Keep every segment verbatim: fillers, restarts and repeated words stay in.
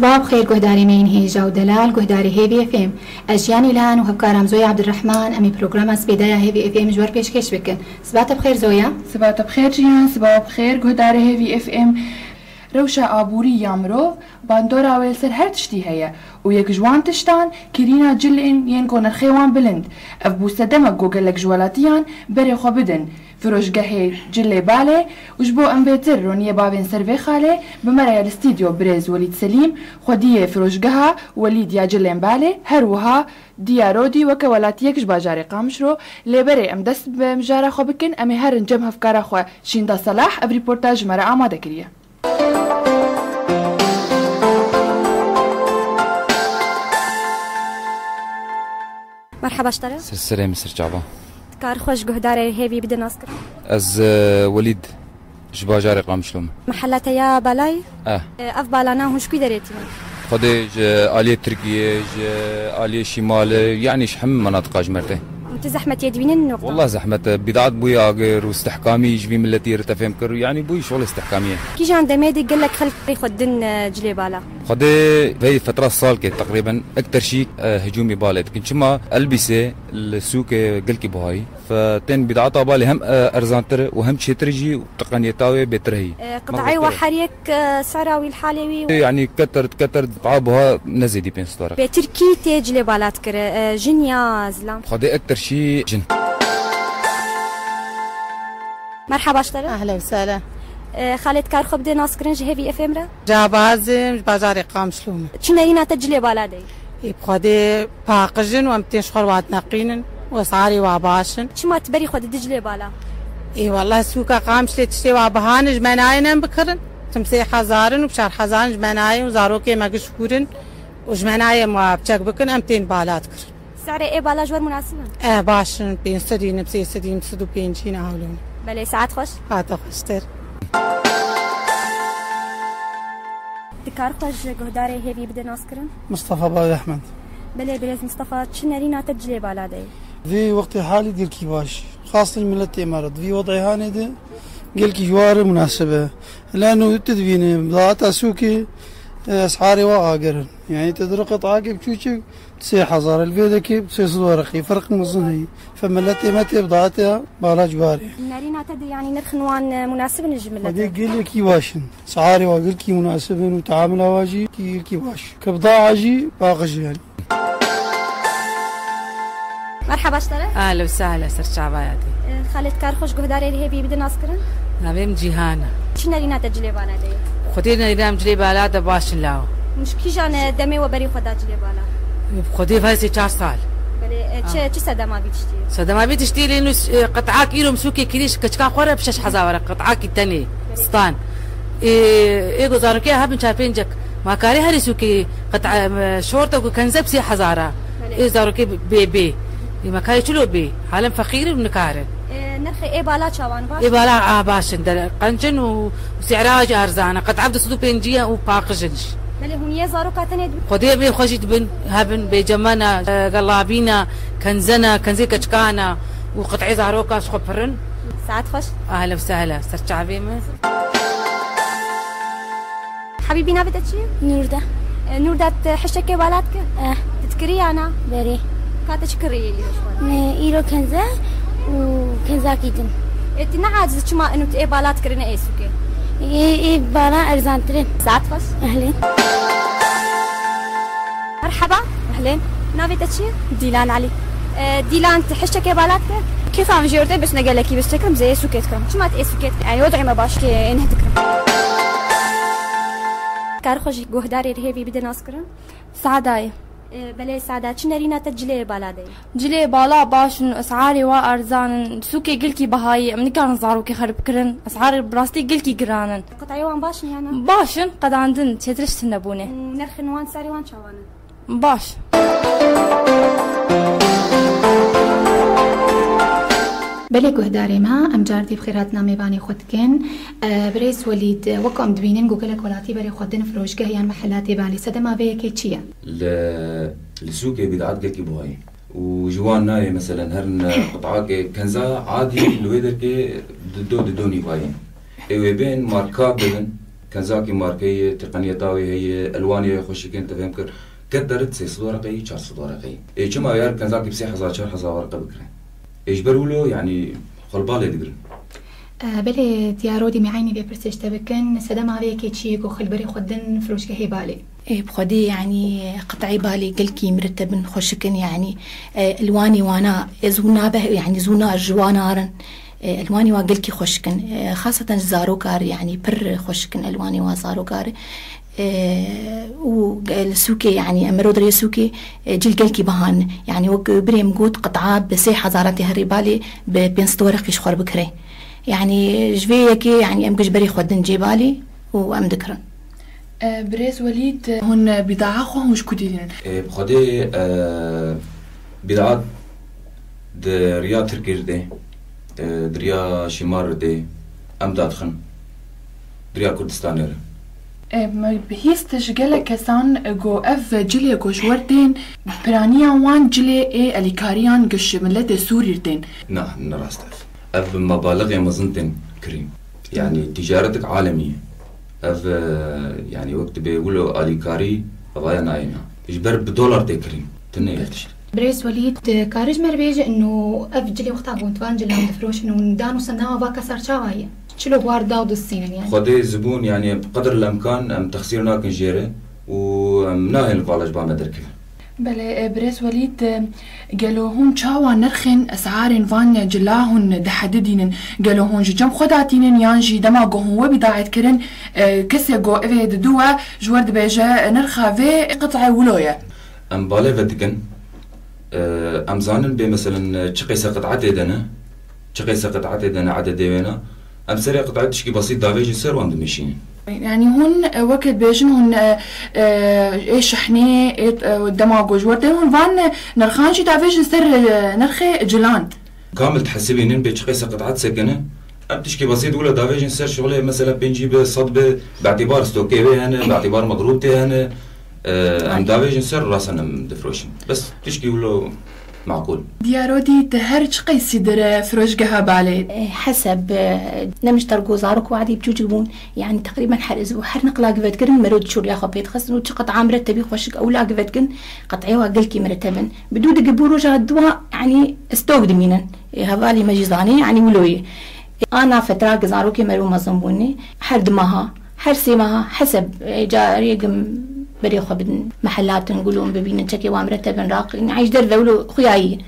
Siba bi xêr guhdarê me yên hêja û delal, guhdarê Hêvî F M. Ez Jiyan Îlhan û hevkaram Zoya Abdurrahman, em ê programa Spêdaya Hêvî F M ji we re pêşkêş bikin. Siba te bi xêr Zoya. Siba te bi xêr Jiyan, siba bi xêr guhdarê Hêvî F M. Rewşa aborî ya mirov bandora wê li ser her tiştî heye û yek ji wan tiştan kirîna cilên yên ku nirxê wan bilind. Ev bû sedemek ku gelek ji welatiyan berê xwe bidin firoşgehê cilê balê û ji bo em bêtir roniyê bavên ser vê xalê, bi me re ye li stûdyo birêz Welîd Selîm, xwediyê firoşgeha Welîd ya cilên balê, her wiha Diya Rodî weke welatiyek ji bajarê Qamişlo. Lê berê em dest bi mijara xwe bikin, em ê herin cem hevkara xwe Şînda Selah ev rîportaj ji me re amade kiriye. Merhaba ji te re. Ser serê min, ser çava. Dikar xwe ji guhdarê Hêvî bide naskirin? Ez, e, Welîd, ji bajarê Qamişlo me. Mehela te ya balayî? Eh. E, ev balana hûn ji kû derê tînin? Xwedê ji aliyê Tirkiyê, ji aliyê Şîmalê, yanî ji hemî menatiqa ji me re tê. Hûn ti zehmetiyê dibînin nokta? Wallah zehmet e. Bîdat bûye agir û stehkamî ji vî miletî re te fêm kir û yanî bûyî şolê stehkamiyê. Kîjan demê de gelek xelk rê xwe din, e, cilê bala? Xwedê vey fetra salkê teqrîben ekter şî, e, hicûmî balê dikin. Çima elbîsê li sûkê gelkî buhayî. Fe tên bîdata balê hem, e, erzantir û hem çêtir jî û tiqeniyeta wê bêtir heyî. E, qitayê we her yek, e, sera wî li halê wî. Yanî ketir, ketir qitaya buha ne zêdî pênc sed were. Bêtir kî tê cilê bala dikire, e, jin ya zilam? Xwedê ektir şî jin. Merhaba ji te re. Ehlen we sehlen. E, xalê dikar xwe bide naskirin ji Hêvî F M re? Cahbazim, ji bajarê Qamişlo me. Çi nerîna te cilê bala de ye? Ê, bi Xwedê paqij in û em tên ji xwe re wateqînin û esarê wa baş in. Çima tu berî xwe didî cilê bala? Ê, welleh sûka Qamişlê tiştê wa biha ne, ji me nayên em bikirin. Tim sê hezar in û bi çar hezar in ji me nayên û zarokê me giş kûr in û ji me nayên wa bi çek bikin, em tên bala dikirin. Serê ê bala ji we re munasib in? Eh, baş in, pênc sed in, sê sed in, sed û pêncî in, ewlo in. Belê, saet xweş. Hate xweştir. Dikar xwe ji guhdarê Hêvî bide naskirin? Mistefa Bavê Ehmed. Belê, birêz Mistefa, çi nerîna te cilê bala de ye? Vê wextê halî gelkî baş. Xasin miletê me re. Di vî wedê hanê de gelkî ji wa re munasib e. Lano tu dibîne, bidaeta sûkê, e, esharê wa agir in. Yanî te diro qit'akê biçûçik, sê hezar, li vê dekê sê sed werqî, ferq mezin heye. Fe miletê me tê bidaeta bala ciwarê. Nerîna te de, yanî nirxên wan, e, munasib in ji miletê? Xwedê gelekî baş in. Esharê wa gelkî munasib in û teamula wa jî gelkî baş. Ke bidaa jî paqij e yanî. Merhaba ji te re. Ehlen we sehlen, ser çavaya te. E, xalê dikar xwe ji guhdarê Hêvî bide naskirin? Navê min Cîhan e. Çi nerîna te cilê bala de ye? Xwedê nerîna min cilê bala de baş in lawo. Hûn ji kîjan, e, demê we berî xwe da cilê bala? Xwedê vay sê çar sal. Belê, e, çi, çi sedema vî tiştî ye? Sedema vî tiştî lê nû, e, qit'ak îro min sûkê kirî ji keçika xwe re bi şeş hezar were, qit'akî tenê, stan. Ê, ê ku zarokê hebin çar pêncek, ma karê herî sûkê qit'a, e, şorta ku kenze bi sê hezar a. Belê. Ê zarokê bê bê. Ê me karê çilo bê. Halem feqîr in û nikarin. E, nirxê ê bala çawan baş? Ê bala a baş in, der qenc in û, û sî'ra jî erzan e. Qit'a bi du sed û pêncî ye û paqij in jî. Belê, hûn yê zaroka tenê dibin? Xwedê bê xwe jî dibin, hebin, bê cemana, e, gelabîna, kenzena, kenzê keçikana û qit'ê zaroka ji xwe pirin. Saet xweş. Ehlen we sehlen, ser çavê min. Hebîbî, navê te çi ye? Nûrda. E, Nûrda, tu hiştekê bala dike? Eh. Tu dikirî ya na? Berê. Ka te çi kirî ye îro ji xwe? Me îro kenze û kenzakî din. E, tu ne aciz, çima inu tu ê bala dikirî ne ê sûkê? Ê, ê bala erzantir in. Saet xweş. Ehlen. Merhaba. Ehlen. Navê te çi ye? Dîlan Elî. E, Dîlan, tu hiştekê bala dike? Kêfa min jê werte, bes ne gelekî, bes çekim, zê ê sûkê dikim. Çima tu ê sûkê dikî? Yanî, wed'ê me baş kê, ê neh dikim. Kar xwe ji guhdarê Hêvî bide naskirin? Saada ye. E, belê Saada, çi nerîna te cilê bala de ye? Cilê bala baş in, esarê wa erzan in, sûkê gilkî bihayî, em nikarin zarokê xerib kirin, esarê bi rastî gilkî giran in. Qitayê wan baş in ya na? Baş in, qedandin, çêtir ji tune bûne. Hmm, nirxên wan, serê wan çawan in? Baş. Belê guhdarê me, em car dî bi xêrhatina mêvanê xwe dikin. E, birêz Welîd, wek em dibînin ku gelek welatî berê xwe din firoşgeh yan mehela tê balê. Sedema vê yekê çi ye? Li, li sûkê bîdat gelkî buhayî. Û ji wan nayê, meselen, herin qit'akê kenza adî li wê derkê di do, di do nîvayî. Ê wê bên marka bibin, Kenzakî markeyê, teqeniyeta wê heye, elwanê wê xweşik in, te fêm kir. Ket derit sê sed wereqeyî, çar sed wereqeyî. Ê çima yer kenzakî bi sê hezar, çar hezar wereqe bikire? Ê ji ber wilo, yanî, xwe li balê digirin. E, belê, Diyarodî, me eynî vê pirsê ji te bikin. Sedema vê yekê çi ye ku xwe li berê xwe din firoşgehê Balê? Ê, bi xwedê, yanî, qitayê Balê gelkî mireteb in, xweşik in, yanî, e, elwanê wana, e, zû nabe, yanî, zû na ji wan narin. E, elwanê wa gelkî xweşik in. E, xaseten ji zarokar, yanî, pir xweşik in elwanê wa zarokar. E, û ge-, li sûkê, yanî, em mero derê sûkê, e, cil gelkî bihan. Yanî, wek birê min got, qit'a bi sê hezara tê herî Balê, bi pênc sed wereqî ji xwe re bikire. Yanî, ji vê yekê, yanî, em giş berê xwe din cê Balê û em dikirin. E, Birêz Welîd, hûn bîdaa xwe hûn ji ku dînin? E, bi xwedê, e, bîdaa di riya Tirkî re dê, e, di riya Şîmar re dê, em dadixin. Di riya Kurdistanê re. E, me bihîst ji gelek kesan, e, got ev cilê ku ji we re tên, piraniya wan cilê ê elîkariyan giş miletê Sûrî re tên. Na, ne rast ev. Ev bi mebalixê mezin tên kirîn. Yanî tîcaretek alemî ye. Ev, e, yanî wek dibê wilo alîkarî evaya nayê na. Ji ber bi dolar tê kirîn. Tune ye tişt. Birêz Welîd, karî ji me re bêje, ino ev cilê wexta ku van cilan difiroşin û dan û sendema va kesar çawa ye? Çilo war da û distînin yani? Xwedê zibûn, yanî bi qedir lemkan em texsîr nakin jê re û em nahên li vala ji ba me derkeve. Belê, e, Birêz Welîd, e, gelo hûn çawa nirxên esarên van cila hûn dihedidînin? Gelo hûn ji cem xwe datînin yan jî dema ku hûn we bîdaet kirin, e, kesê ku evê didu we ji we dibêje, e, nirxa vê qit'ê wilo ye? Em balê vedikin. E, em zanin bê, meselen, e, çi qeyse qit'etê de ne, çi qeyse qit'etê de ne, ededê wê ne. Em serê qit'ê tişkî besît davêjin ser wan dimeşînin. Yani hûn, e, weke dibêjin hûn, e, e, ê şehnê, ê, e, dema ku ji we re tên hûn van, e, nirxan jî davêjin ser, e, nirxê cilan. Kamil dihesibînin bê çi qeyse qit'et sekine. Em tişkî besît wilo davêjin ser şixulê, mesela pêncî be, sed be, bi îtîbar stokê wê hene, bi îtîbar megrûtê hene. E, em davêjin ser rasen em difroşin. Bes tişkî wilo Maqûl. Diyarodî, te her çi qeysî dire firoşgeha Balê? E, heseb, e, ne min ji te re got zarok wadî biçûçik bûn. Yani teqrîben her, ez û her niqla givet kirin, mero diçû riya xwe pê dixistin û çi qit'a miretebî xweşik ewla givet kin, qit'ê wa gelkî mireteb in. Bi dû digi bû roja dua, yani stok dimînin. E, hevalî me jî zanê, yani wilo ye. E, ana fetra ki zarokê mero mezin bûnê, her di meha, her sê meha heseb, e, carê gim berê xwe bidin, mehelatên gulûn bibînin, çekê wan miretebin raqîn. Ey ji derve wilo xuyayî.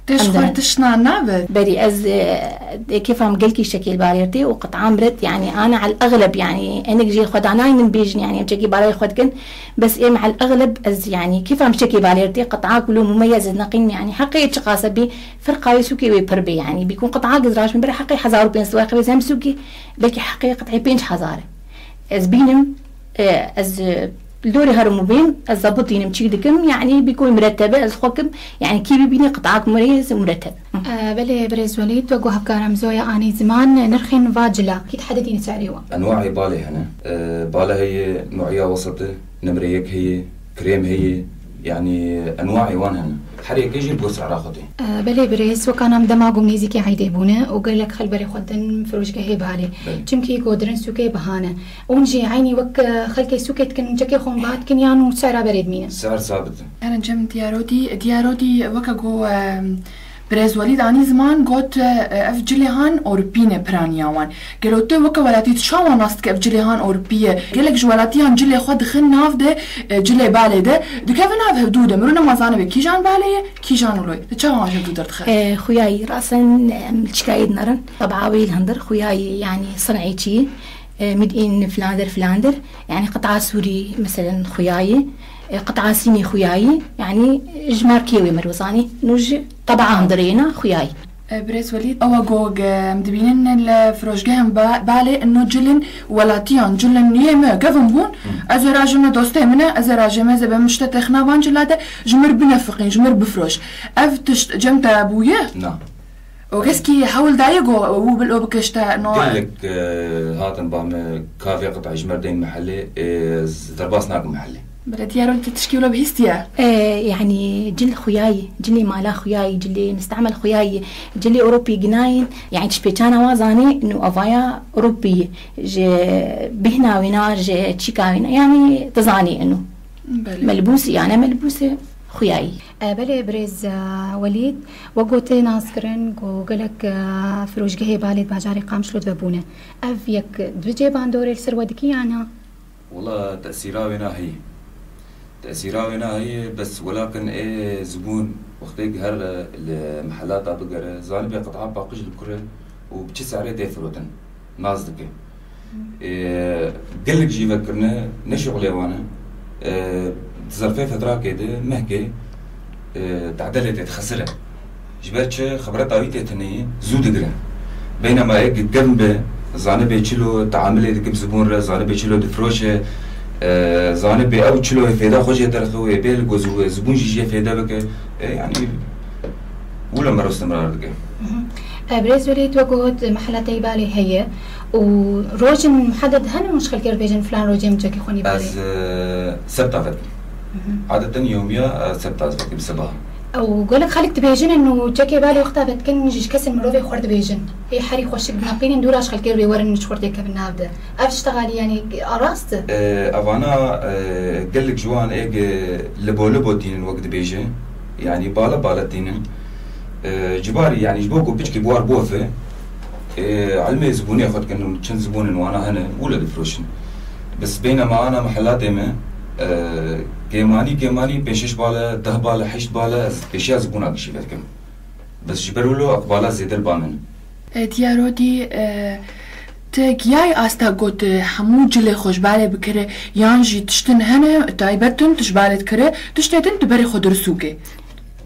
Te ji Em xwe de. Tişna nabe? Berî ez, e, kêfa min gelkî şekil barê tê û qit'a miret, yani ana el exleb, yani enik jê xwe danaynin bêjin, yani em çekî barayê xwe dikin. Bes êm el exleb ez, yani kêfa min şekê barê tê, qit'a gulûn mumeyez ez neqîn, yani heqê çiqas e bî, ferqa wê sûkê wê pir bê, yani bîkûn qit'a giz raşmin bere heqê hezar û pênc sed wê qevêz hem sûkê, belkî heqê qit'ê pênc hezar e. Ez bînim, e, ez, e, li dorê herim û bêm, ez zebit dînim çîk dikim, yani bîkûn miretebe ez xwe kim, yani kî bibîne qit'ak mureyez û miretebe. E, belê Birêz Welîd, wek ku hevkara min Zoya anî ziman, nirxên va cila, kî dihedidîne serê wan? Enwaê balê hene. E, bale heye, no'iya wesete, nimre yek heye, krêm heye, yani enwaê wan hene. Her yekê jî bi sehra xwe tê. E, belê Birêz, weka nam dema gom nêzîkê eydê bûne û gelek xelk berê xwe din firoşgehê balê. Belê. Çimkî godirin sûkê bihane. Hûn jî eynî wek, e, xelkê sûkê dikin, çekê xwe va dikin yan û sehra berê dimîne? Sehr sabit e. Herin cem Diyarodî, Diyarodî weke go, e, Birêz Welîd anî ziman got, e, ev cilê han Ewropî ne piraniya wan. Gelo tu weke welatî tu çawa nas dike ev cilê han Ewropî ye? Gelek ji welatiyan cilê xwe dixin nav de, e, cilê balê de. Dikeve nav hevdû de. Miro nema zanibe kîjan balê ye, kîjan wilo ye. Tu çawa wan ji hevdû derdixe? E, xuyayî rasen, em li çikayê dinerin. Teb'a wê li hundir xuyayî, yani sin'ê çiyî. E, mid in filandir, filandir. Yani qit'a Sûrî, meselen, xuyayî. E, qit'a Sînî xuyayî. Yani ji markê wê miro zanî. Nû ji teb'a hundirê ne xuyayî. E, Birêz Welîd, ewa go ge, em dibînin li firoşgehên ba-, balê ino cilin welatiyan, cilin niyê me, kevin bûn. Hı. Ez ê rajim me dostê min e, ez ê rajê me ez ê be min ji te texna van cila de, ji mir binefiqîn, ji mir bifroş. Ev tişt cem te bûye? Na. O keskî hewl daye go û bil o bike ji te no. Gelek, e, hatin ba me kavê qit'ê ji mir deyn mehellê, e, ez derbas nakim mehellê. Belediya Rol tişkî wilo bihîstiye. E, yanî cil xuyayî, cilê mala xuyayî, cilê mistemel xuyayî, cilê Ewropî ginayîn, yanî tişpêçana wa zanî, nû avaya Ewropî, ji bihna wîna, ji çîka wîna, yanî dizanî inu. Belê. Melbûsî, ya ne melbûsî, xuyayî. E, belê birêz, e, Welîd, wek gote nas kirin ku gelek, e, firojgehê balê di bajarê Qamişlo de bûne. Ev yek di cê bandorê li ser we dikî yan na? Wela tesîra wê na heyî. Tesîra wê na heyî, bes welakin ê zibûn wextê ki her li mehela ta bigere, zanibê qit'a paqij li kur e û bi çi serê tê firotin. Nas dike. Ê, gelek jî vekirine, ne şuxulê wan e. Ê, di zerfê fetrakê de, mehkê, ê, te'delê tê dixesire. Ji ber çi? Xibreta wî tê tineyî, zû digire. Beynema yek germ be, zanibê çilo teamilê dike bi zibûn re, zanibê çilo difiroşe, e, zanibê ew çiloyê fêda xwe jê derxe û ê bê li go zibû-, zibûn jî jê fêde bike. E, yanî, wilo mero istimrar dike. Mhm. E, birêz Welîd, we got, mehela te yê balê heye û rojên muheded hene hûn ji xelkê re dibêjin, filan rojê min çekê xwe nî balê? Ez, e, sebta vekim. Mhm. Adeten yewmiya, e, sebta ez vekim sibaha. Ew gelek xelk dibêjin û çekê balê wexta vedikin ji kesên mirovê xwe re dibêjin. Ê herî xweşik bineqînin, dûra ji xelkê re bê werin ji xwe re têkevin nav de. Ev tişta xalî, yanî, a rast e? E, evana, e, gelek ji wan ê ge libo libo tînin wek dibêje. Yanî bale bale tînin. E, cibarî, yanî ji bo ku piçkî bi war bofe, e, ilmê zibûnê xwe dikin û çend zibûnên wana hene, wilo difiroşin. Bes beynema ana mehelatê me, e, kêmanî, kêmanî pênc şeş bale, deh bale, heşt bale, ez pêşiya zibûna gişî vedikim. Bes ji ber wilo eqbala zêde li ba min. E, Diya Rodî, e, tu giyayî asta got, e, hemû cilê xwe ji balê bikire, yan jî tiştin hene, taybet in, tu ji balê dikire, tiştê din tu berê xwe dirusûkê?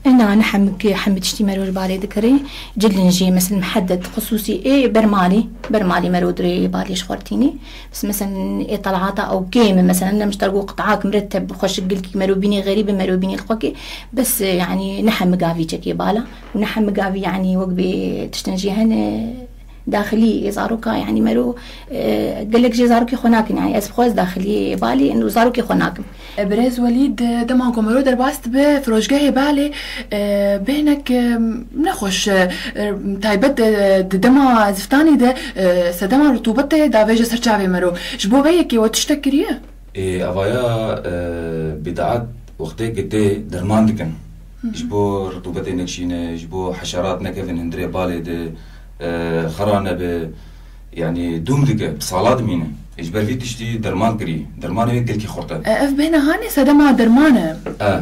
E, na, ne hemik-, hemî tiştî mero ji balê dikirî. Cilin jî, mesela, mihedded, xisûsî, ê ber malî, ber malî mero dirê balê ji xwe re tînî. Bes, mesela, ê talata ew kêm e, mesela, ne mişter ku qit'ak mireteb, xweşik gilkî mero bînî, xerîb e mero bînî li xwe kê. Bes, e, yanî, ne hemî gavî çekê bala. Û ne hemî gavî, yanî, wek bê tiştin jî hene, daxilî ê zaroka, yanî, mero, e, gelek jê zarokê xwe nakin, yanî, ez bi xwe ez daxilî balê û zarokê xwe nakim. E, birêz Welîd, e, dema ku mero derbas dibe firojgehê balê, e, bêhnek, e, nexweş, e, e, taybet, e, di dema ziftanî de, e, sedema rutûbetê davêje ser çavê mero. Ji bo vê yekê we tiştek kiriye? Ê, evaya, e, bîdaat wextê ku tê derman dikin. Hı hı. Ji bo rutûbetê nekişîne, ji bo heşerat nekevin hundirê balê de, e, xera nebe, yanî dûm dike, bi sala dimîne. Ê, ji ber vî tiştî derman kirî. Dermanê wê gelkî xurt e. E, ev bêhna hanê sedema derman e? E.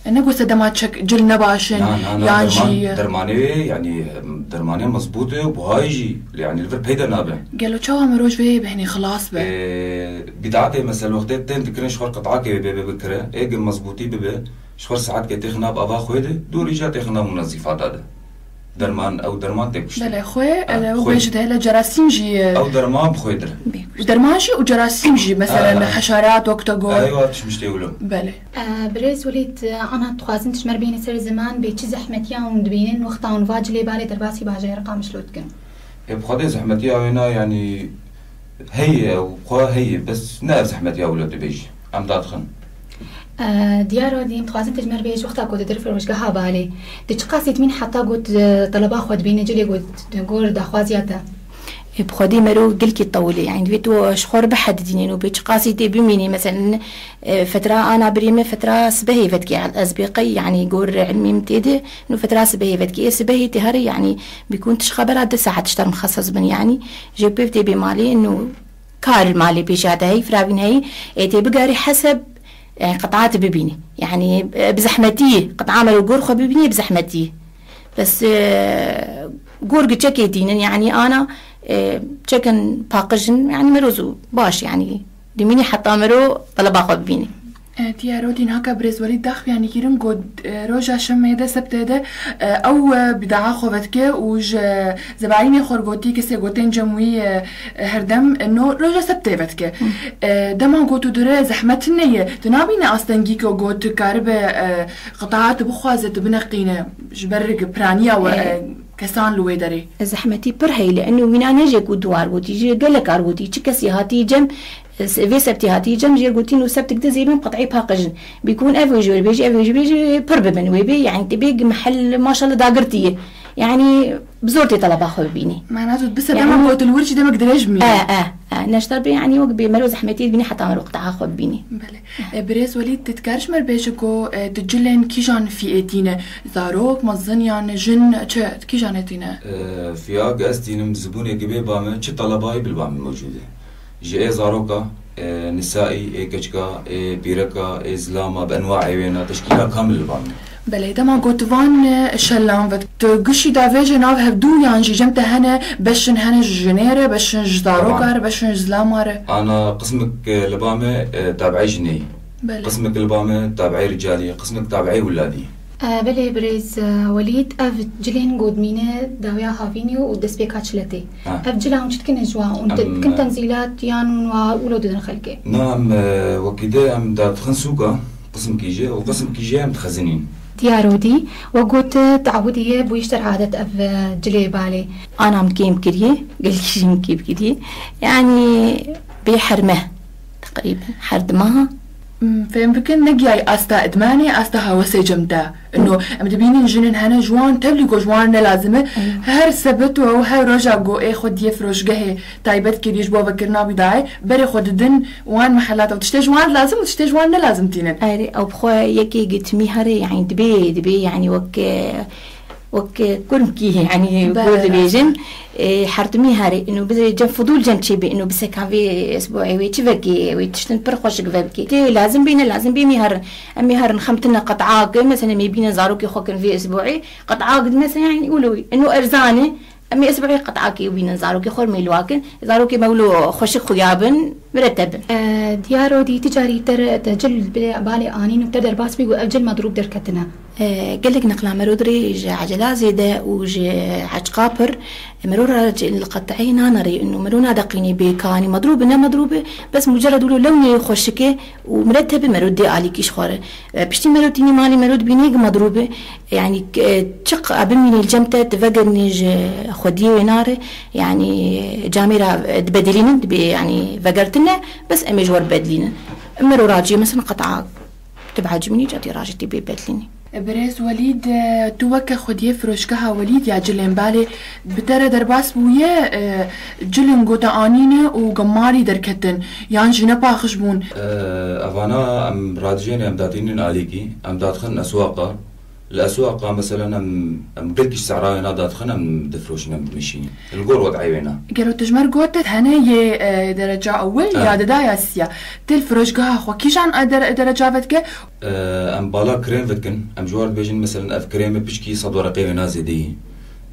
E, ne ku sedema çek cil nebaş in, Na, na, na, yan derman, jî dermanê wê, yanî, em, dermanê mezbût e, buhayê jî, yanî li vir peyda nabe. Gelo çawa mirov ji vê bêhnê xilas be? Ê, bîdaetê mesela wextê tên dikirin ji xwe qit'akê wê bê, bê bikire. Ê, ge mezbûtî bibe, ji xwe saetkê têxin nav ava xwê de, dûr îca têxin nav munezîfata de. Derman, ew derman tê kuştin. Belê, xwê, Ha, e, xwê. Bêjin hele cerasîm jî, e, Ew derman bi xwê dir. Derman jî û cerasîm jî, mesela, Ha, ha. heşerat, wek te got. Eywa, tişmiştê wilo. Belê. E, birêz Welîd, e, ana dixwazin tu ji me re bêne ser ziman, bê çi zehmetiya hûn dibînin, wexta hûn va cilê balê derbasî bajarê Qamişlo dikin? Ê, bi xwedê zehmetiya wê na, yanî, heye û xwe heye, bes ne ev zehmetiya wilo tu bêjî. Em dadixin. E, Diyar Odîn, dixwazin tu ji me re bêjî, wexta ku tu dir firojgeha balê, tu çiqasî dimîn heta ku tu, e, teleba xwe dibîne, cilê ku tu gor daxwaziya te? Ê, bi xwedê mero gelkî tewil e. Yanî divê tu ji xwe re bihedidînî û bê çiqasî tê bimînî. Meselen, e, fetra ana birê me fetra sibehê vedikê. Ez bê qey, yanî gor ilmî min tê de, nû fetra sibehê vedikê. Ê sibehê tê herî, yanî bikûn tu ji xebera du saet ji te re mixeses bin, yanî. Jê pêv tê bê malê, nû kar malê pêşiya te heyî, firavîn heyî, ê tê bigarî heseb, e, qit'at bibînî. Yanî, e, bi zehmetî, qit'a mero gor xwe bibînî, bi zehmetî. Bes, e, gor gi çekê tînin, yanî ana, e, çekin paqij in, yanî mero zû baş, yanî dimînî heta mero teleba xwe bibînî. E, Diyar Odîn, haka birêz Welîd daxuyanî kirin ku, e, roja şemê de, sebtê de, e, ew, e, bîdaa xwe vedike û ji zebayînê xwe re gotî, kesê gotên cem wî, e, e, herdem, e, no roja sebtê vedike. Hı. E, dema ku tu dire zehmet hine ye, tu nabîne astengî ku got tu karibe, e, qitaat bixwaze, tu bineqîne ji ber piraniya we, E, e, kesan li wê derê. Zehmetî pir heye li eno wîna ne jê ku duwar gotî, jê gelek ar gotî, çi kesî hatî cem, vê sebtî hatî cem, jê gotîn û sebtik di zêbin qet'ê paqij in. Bîkûn ev wê ji wê bêjî, ev wê ji bêjî pir bibin wê bê, yani tê bê mehel maşallah dagirtî ye. Yani bi zor tê teleba xwe bibînî. Mana tu bi se dema gotil wir jî demek dirêj bimîne. E, e, e, neşter bê, yani wek bê mero zehmetî dibînî heta mero qet'a xwe bibînî. Belê. E, Birêz Welîd, tu dikar ji me bêje ku, e, tu cilên kîjan fiyê tîne? Zarok, mezin yan jin, çi, kîjan e tîne? E, fiya ke ez tînim zibûnê ke bê bame, çi telebayî bil bame mewcûd e. Ji ê zaroka, ê nisaî, ê keçika, ê pîreka, ê zilama, bi enwaê wêna, teşkîla kamil li ba min e. Belê, dema gotivan şelan ve, tu gişî davêje nav hevdû yan jî cem te hene, beşin hene ji jinê re, beşin ji zaroka re, beşin ji zilama re? Ana qismik li ba me, e, tabiê jinê yî. Belê. Qismik li ba me tabiê ricalî, qismik tabiê wiladî. Belê birêz Welîd, ev cilên godmîne dawiya havînî û destpêka çiletê. Ev cila hûn çi dikine ji wan? Hûn dikin tenzîlat yan hûn wa wilo didin xelkê? Na, em wekî de em dadixin sûka, qismkî jê û qismkî jê em dixezinîn. Diyar odî, we got te'widî ye, bûyî ji te re adet ev cilê balê. Ana min kêm kiriye, gelkî jî min kêm kiriye. Yanî bê herme. Teqrîben her di meha. Fêm bikin, negiyayî asta idmanê, asta hewesê cem te. Ino, em dibînin jinin hene ji wan tevlî ku ji wan ne lazim e. Her sebit û ew her roja ku ê xwe diyê firoşgehê taybet kiriye ji bo vekirina wî dayê, berê xwe didin wan mehelata û tiştê ji wan lazim û tiştê ji wan ne lazim tînin. Erê, ew bi xwe yekê gitimî here, yanî dibê, dibê, yanî wek, e, Wek kurmkî, yanî gor dibêjin, e, hertimî herê, ino bizê cem fidûl cem çêbê, ino biseka vê esbuê wê çi vekê, wê tiştin pir xweşik vebikê. Tê lazim bî, ne lazim bî, em ê herin. Em ê herin xem tine qet'ak, mesela em ê bînin zarokê xwe kin vê esbuê, qet'ak, mesela, yanî, wilo, ino erzan e, em ê esbuê qet'akê bînin zarokê xwe, em ê li wa kin, zarokê me wilo xweşik xuya bin, mireteb bin. E, diyar o dî ti carî te re, te cil bê balê anîn û te derbas bî ku ev cil medrûb derketine. Gelek neqla mero dirê ji ecela zêde û ji eçqa pir mero re li qet'ê nanerê û mero nadeqînê bê kanî medrû bi ne medrû bi, bes mucerred wilo lewnê xweşik e û mireteb e mero dê alîkî ji xwe re. Piştî mero tînî malî mero dibînê gi medrû bi, yanî çiq a bimînê li cem te, tu vegerînê ji xwediyê wê nare, yanî camê re dibedelînin, dibê yanî vegertine, bes em ê ji we re bedilînin. Mero raciyê mesela qet'a. Tu bi ecibînî ca tê rajê tê bê bedlînî. Birêz Welîd, tu weke xwediyê firoşgeha Welîd ya cilên balê bi te re derbas bûye, e, cilên ku te anîne û gemarî derketin, yan jî ne paxij bûn? E, evana em radijêne em datînin alîkî, em dadixin eswaqa. Li eswaqa, meselen, em, em gelkî ji sehra wê na dadixin, em difiroşin, em dimeşînin. Li gor wed'ê wê na. Gelo tu ji me re got hene yê, e, dereca ewil ya dida ya siya. Tê li firoşgeha xwe kîjan, e, dere-, dereca vedike? E, em bala krêm vikin. Em ji wan dibêjin, meselen, ev krêmê piçkî sed wereqê wê na zêde yî.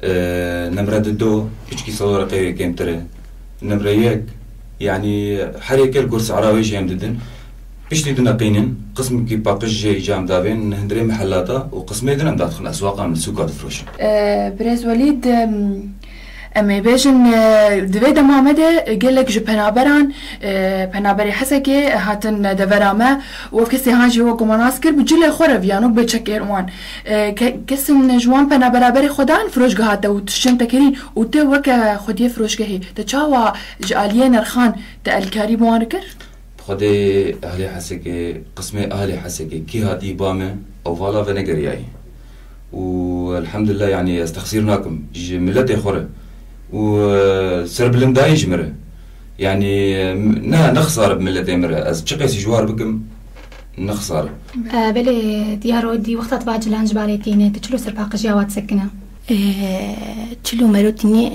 E, nimre dido, piçkî sed wereqê wê kêmtir e. Nimre yek, yanî her yeke li gor sehra wê jî em didin. Piştî dineqînin, qismekî paqij jê îca em davên hundirê mihellata û qismê din em dadixin eswaqa, em li sûka difiroşin. E, Birêz Welîd, em, em ê bêjin, e, di vê dema me de gelek ji penaberan, e, penaberê Hesekê hatin devera me û ev kesê han jî we ku me nas kir, bi cilê xwe re viyan û bi çekên wan. E, ke-, kesin ji wan penabera berê xwe dan firoşgeha te û tiştên te kirîn û te weke xwediyê firoşgehê, te çawa ji aliyê nirxan te elkarî bi wan re kir? Xwedê ehlê Hesekê, qismê ehlê Hesekê kî hatî ba me, ew vala venegeriyayî. Û elhemdulillah, yanî ez texsîr nakim ji miletê xwe re. Û, e, serbilindayî ji min re. Yanî, e, ne, ne xisar bi miletê min re. Ez çi qasî ji war bikim, ne xisar e. E, belê, diyar o dî wexta tu va cilan ji balê tîne, tu çilo serpaqijiya wa disekine? E, çilo mero tîne,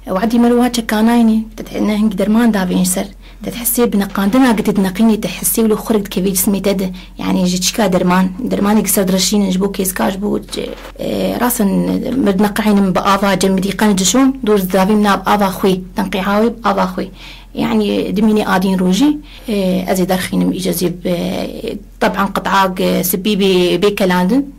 e, wadî mero wa çekanayne, te ne hingî derman davên ji ser. Te dihesê bi neqandina gitê dineqînê, te hesê wilo xurek dikevê cismê te de. Yanî ji çîka derman, dermanê ki ser direşînin ji bo kêska, ji bo, e, rasin, mir dineqînim bi ava cemidî qenc dişom, dor didavîm nav ava xwê, tenqîha wê bi ava xwê. Yanî dimînê adîn rojî, e, ez ê derxînim îca zê bi, teb'an qit'ak, e, sipî bê, bê kelandin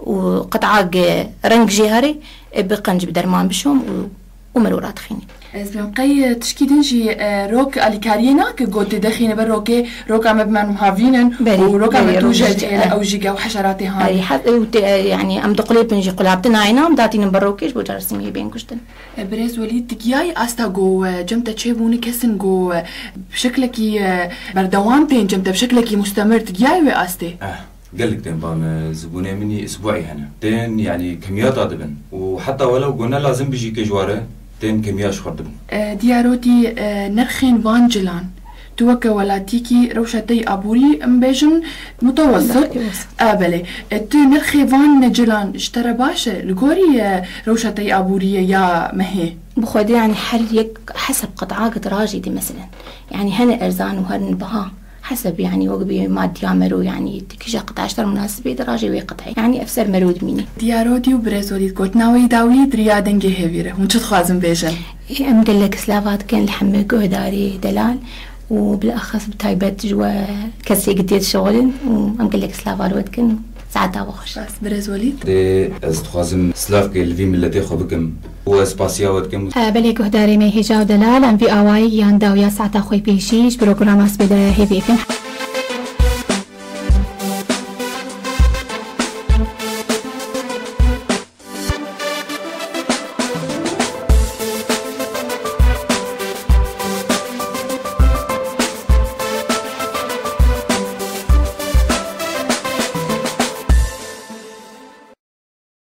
û qit'ak, e, reng jê herê, e, bi qenc bi derman bişom û û mero radixînî. Ez bim qey tişkî din jî e, rok alîkariyê nake, got dê dexîne ber rokê, roka me bi me havîn in Berî, û roka me berî, tu rok jê jî, dihêle e. Ew jî ge û heşeratê Berî, hanê. hes û te- e, yanî em diqulêpin jî qulaptin ayna, em datînin ber rokê ji bo carasimiyê bên kuştin. E, Birêz Welîd, tu giyayî asta go e, cem te çêbûne kesin go e, bi şekilekî e, berdewam tên, cem te bi şekilekî mustemir, tu giyayî wê astê? Eh, gelek tên ba me zibûnê min î isbuî hene. Tên, yanî, kemiyata dibin. Û heta welew go ne lazim bijî ke ji ware, tên kemiya ji xwe dibin. E, Diyarotî, e, nirxên van cilan, tu weke welatîkî rewşa te yî aborî, em bêjin, mutewessit. Mutewessit. E, belê. E, tu nirxê van cilan ji te re baş e? Li gorî e, rewşa te yî aborî ye ya mehê? Bi xwedê, yanî, her yek heseb qit'ak dirajî dî, meselen. Yanî, hene erzan û herin biha. Heseb, yanî, wek bî maddiya mero, yanî, tu kîja qit'a ji te re munasib e, dirajê wê qit'ê. Yanî, ev ser mero dimînî. Diyarotî û Birêz Welîd, gotina we yî dawî di riya dengê hêvî re. Hûn çi dixwazin bêjin? Em gelek slava dikin li hemû guhdarî delal û bilaxis bi taybet ji we kesê gitê dişixulin û em gelek slava li we dikin. Saeta we xweş. Bas, Birêz Welîd. Dê ez dixwazim silavkê li vî miletê xwe bikim û ez spasiya we dikim. Belê guhdarê me hêja û delal, em vî awayî yan dawiya saeta xwe pêşî ji programa sibê de hêvî bikin.